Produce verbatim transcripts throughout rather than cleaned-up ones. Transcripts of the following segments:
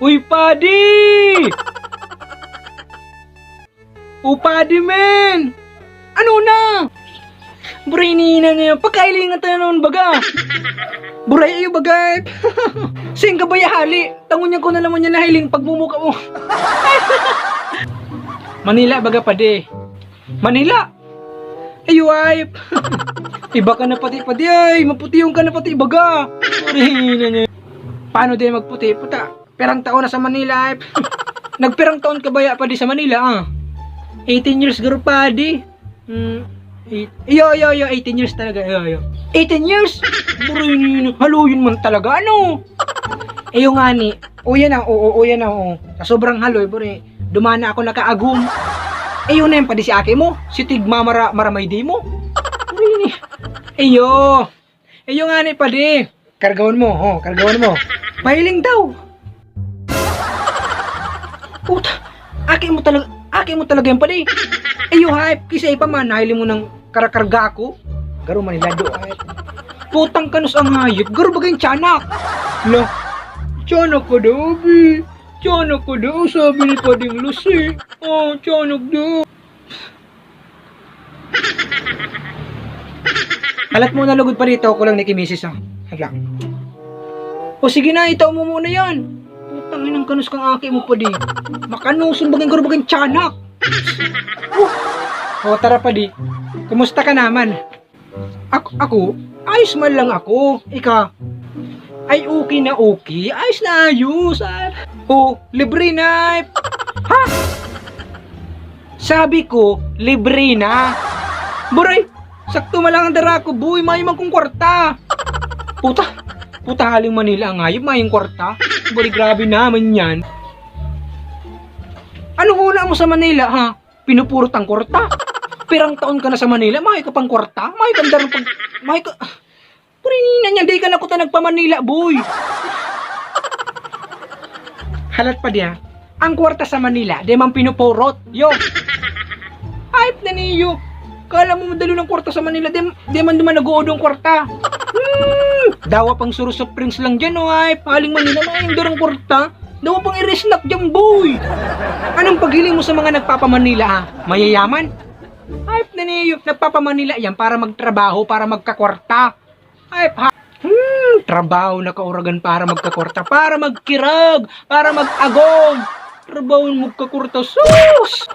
Uy, padi! O, padi, men! Ano na? Buray ni ina niya, pagkailingan tayo noon, baga. Buray iyo, baga. Sing ka ba ya hali? Tangon niya ko na naman yan na hiling pagmumuka mo. Manila, baga, padi. Manila? Ay, wife. Iba ka na pati, padi, ay. Maputiyon ka na pati, baga. Buray ni ina niya. Paano di magputi? Puta, pirang taon na sa Manila, eh. Nagpirang taon ka baya, padi, sa Manila, ah? Eighteen years garo, padi. Hmm, eight, iyo, iyo, iyo, eighteen years talaga, iyo, iyo. Eighteen years? Buray ni ina, haloyon man talaga, ano? Iyo ngani, o yan na, oo, o yan na, oo. Sa sobrang haloy, buray, duman na ako nakaagom. Iyo na yan, padi, si aki mo, si tig mamara-, maramay di mo. Buray ni, iyo. Eh, yung ani, padi. Kargahon mo, oh, kargahon mo. Mahiling daw. Puta, aki mo talaga, aki mo talaga yan, padi. Eh, yung hype, kisay pa man, nahiling mo ng karakarga ako. Garo Manila do, ay. Putang kanus ang hayop, garo bagay yung tiyanak. Lo, tiyanak ko daw, bi. Tiyanak ko daw, sabi ni Pading Lucy. Oh, tiyanak daw. Halat mo na lugod pa dito, ako lang ni ki misis, ah. Halat. O sige na, itaw mo muna yan. Putang inang kanus kang aki mo, padi. Makanuson bagay garo bagay tiyanak. O, tara, padi. Kumusta ka naman? Ako, ako, ayos man lang ako. Ika? Ay, okay na okay. Ayos na ayos, ah. O, libre na. Ha? Sabi ko, libre na. Buray, sakto man lang ang dara ko, boy. Mayo man kong kwarta. Puta, puta, haling Manila ang hayop, mayong kwarta. Buray, grabe naman yan. Ano huna mo sa Manila, ha? Pinupurot ang kwarta. Pirang taon ka na sa Manila, mayo ka pang kwarta? Mayo kang darang pag-, mayo ka, Purina niya, di ka na kuta nagpa-Manila, boy. Halat pa diya. Ang kwarta sa Manila, di man pinupurot. Yo. Hype na niyo. Kala mo madalo ng kwarta sa Manila, di, di man duman nag-uudong kwarta. Hmm. Dawa pang suro sa Prince lang dyan, oh, hype. Haling Manila, maayong darang kwarta. Dawa pang i-reslack dyan, boy. Anong paghiling mo sa mga nagpapa-Manila, ha? Mayayaman? Hype na niyo. Nagpapa-Manila yan para magtrabaho, para magkakwarta. Ay, pa, hmm, trabaho na kauragan para magkakwarta, para magkirag, para mag-agom. Trabaho magkakwarta, sus!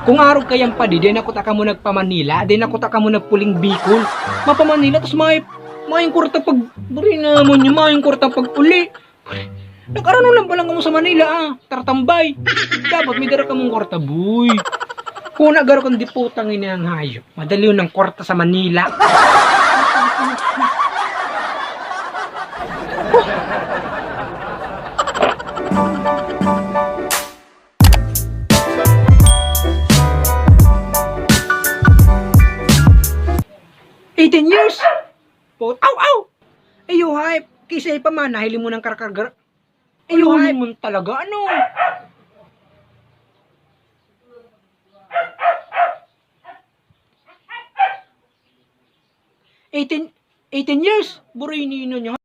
Kung arog kayang padi, di na kuta kamo nagpa-Manila, di na kuta kamo nagpuling Bicol. Mapa-Manila, tas may, may kwarta pag, buri naman niya, may kwarta pag uli. Nag-arano lang palang kamo sa Manila, ah. Tartambay. Dapat may dara kamong kwarta, boy. Kuna garo kan diputang ini ang hayop. Madali ng kwarta sa Manila. Eighteen years? Po, aw, aw! Ayo, hype. Kisay pa man, nahili mo ng karkargar. Ayo, hype. Ano mo talaga, ano? Eighteen, eighteen years? Buray nino niya.